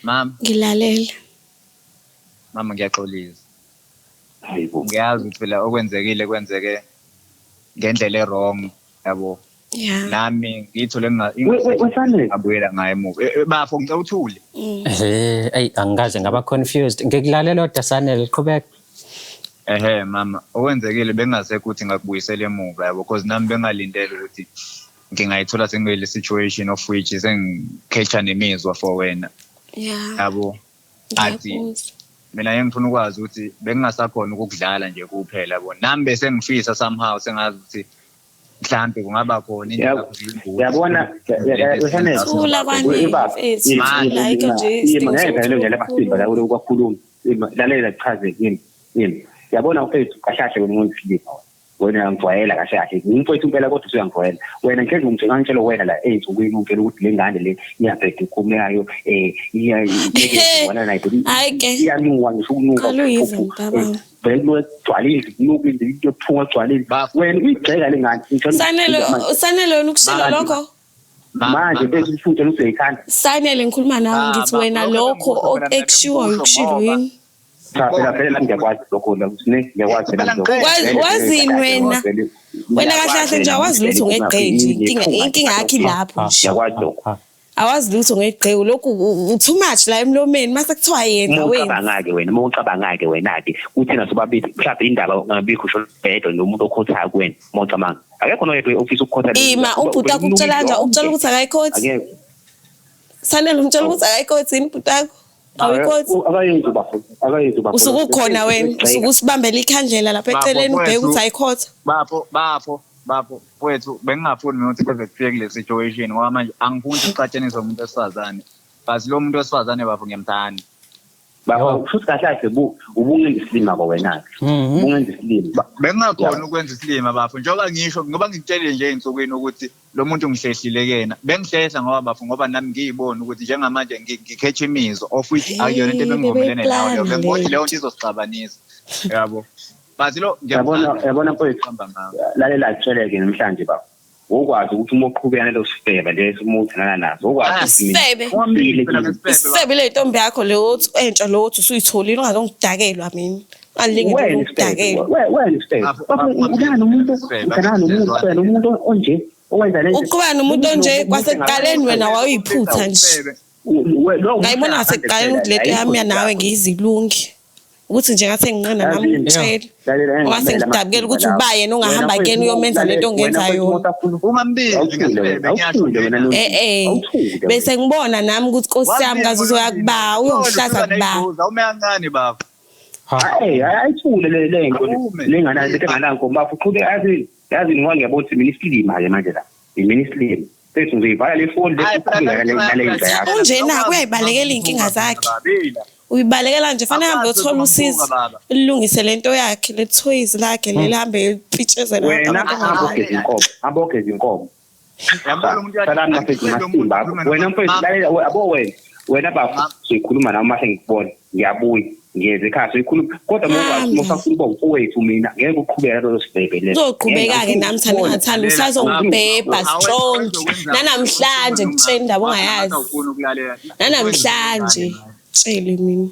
Mama. Ngilalela. Mama ngiyaxolisa. Hayibo. Ngiyazi ukuthi phela okwenzekile kwenzeke ngendlela e-wrong yabo. Yeah. Nami ngiyithole Wesanele. ngabuyela ngayo emuva. Bafo ngicela uthule. Eh, eyi angikaze ngaba confused. Ngikulalela kodwa Sanele, qhubeka. Ehhe mama, okwenzekile bengingasekho ukuthi ngakubuyisela emuva yabo because nami bengalindele ukuthi ngingayithola sengikule situation of which sengikhetha nemizwa for wena Yeah. yabo. Athi Ngiyakuzwa. mina engifuna ukwazi ukuthi bengingasakhona ukukudlala nje kuphela yabo. Nami bese ngifisa somehow sengazi ukuthi mhlambe kungaba khona indlela yokuvimba Yabona Wesanele. Thula kwanele, mfethu. Thula, ayikho nje isidingo Ngeke sokuthi nje lapha simba la kwakhuluma. Lalela chaze yini. Yini. Yabona mfethu kahle kahle wena umuntu silima wena. Wena uyangijwayela kahle kahle. Ngumfethu impela kodwa usuyangijwayela. Wena ngeke ngitshela ngitshela wena la ey'nsukwini ungitshela ukuthi le ngane le iyabheda ikhulumekayo iya wena nayo Hhayi ke. iyanuka ngisho ukunuka. Qala uyive mntabami. Vele kugcwala indlu kunuka indlu kuyophuma kugcwala indlu. Bafo. Wena uyigxeka le ngane. Ngitshela- Sanele, Sanele wena ukushilo Manje. lokho? Manje bese ufuthe usuyithanda. Sanele ngikhuluma nawe Ah, ngithi bafo, wena lokho lokho bengikusho phela mina ekushiwoyo bengikusho ukushilo ngoba- yini? Cha phela phela nami ngiyakwazi lokho la ukuthi ne ngiyakwazi phela Phela lokho. ngicela. Wazini wena? Wena kahle kahle nje awazi lutho ngegqe nje inkinga yakho ilapho nje. Ngiyakwazi lokho. Awazi lutho ngegqe lokhu too much la emlomeni mase kuthiwa yenza Uma wena. ucabanga-ke wena, uma ucabanga-ke wena-ke kuthina sobabili mhlawumbe indaba ungabikho usho bhedwa nomuntu okhothayo kuwena uma ucabanga. Akekho noyedwa ofisa ukukhotha le Ima ndaba. ubhuti wakho ukutshela kanjani? Ukutshela ukuthi akayikhothi? Akekho. Sanele umtshela ukuthi akayikhothi yini ubhuti wakho? Awuyikhothi? Akayenzi bafo. Akayenzi bafo. Usuke ukhona wena, usuke usibambela ikhandlela lapha Bafo, eceleni ubheke ukuthi mfowethu. ayikhotha. Bafo, bafo, bafo, mfowethu bengingafuni mina ukuthi kuze kufike kule situation ngoba manje angifuni ukuthi kuxatshaniswe umuntu wesifazane. But lo muntu wesifazane bafo ngiyamthanda. Bafo futhi kahle kahle ubungenza isilima kwawena-ke. Ubungenza isilima. Bengingakhona ukwenza isilima bafo njengoba ngisho ngoba ngikutshelile nje ey'nsukwini ukuthi lo muntu ngihlehlile kuyena. Bengihlehla ngoba bafo ngoba nami ngiyibona ukuthi njengamanje ngikhetha imizwa of which akuyona into Hey, ebengivumelene nayo leyo. bebeyiplana Bengibona le leyo nto izosixabanisa. Yabo. But lo Yabona ngiyamthanda. yabona mfowethu. Qamba ngawo. Lalela kutsheleke namhlanje baba. Wokwazi ukuthi uma uqhubeka naleso sifebe leso uma uthandana naso wokwazi ukuthi mina Isifebe. Wamile phela ngesifebe. Isifebe le ntombi yakho le othi entsha lo othi usuyitholile ungazongidakelwa mina. Ungalinge wena isifebe ukudakelwa. wena isifebe Bafo, bafo bafo, uthanda nomuntu isifebe, uthandana nomuntu akasizwana. wena umuntu onje owenza le nto. Uqhubeka nomuntu onje kwasekuqaleni wena wawuyiphutha nje. Isifebe. Ngayibona ngasekuqaleni ukuthi lento yami nawe ngiyizilungi. Ukuthi nje ngathi nginqena nami ngitshela. Ungase ngidabukele ukuthi uba yena ongahamba kuyena uyomenza lento ongenza yona. Ungambizi ngesifebe ngiyasho Awuthule wena Eh eh. Bese ngibona nami ukuthi Nkosi yami kaze uzoya kuba uyongihlaza kuba. Awume kancane bafo. Hayi ayithule le le nto Awume. le ngana le ngananko bafo uqhube yazi yazi ngoba ngiyabona ukuthi mina isilima ke manje la mina isilima bese ngizoyivala le foni le Hayi, phela uqhubeka nale nto yakho Unjena uyayibalekela iy'nkinga zakhe. Babila. Uyibalekela nje fanele ahambe Akwazi uyothola usizo. ukumbuka, baba. Lilungise lento yakhe le toys lakhe leli hambe lipitshezela wena abantu hamba abangabazi. ogeza inkomo hamba ogeza inkomo Yabona umuntu uyathi- salami mfethu Lo muntu masimba ukhuluma wena mfethu Mama, lalela yabo wena wena bafo sikhuluma nawe mase ngikubona ngiyabuya ngiyeza ekhaya sikhuluma kodwa Hamba. mosafuna ukuba umfowethu mina ngeke uqhubeke nalolo sibhebhe leso Uzoqhubeka-ke nami thanda ungathanda usazongibhebha strong. Nanamhlanje ngitshela indaba ongayazi. Awufuni ukulalela. Nanamhlanje tshele mina.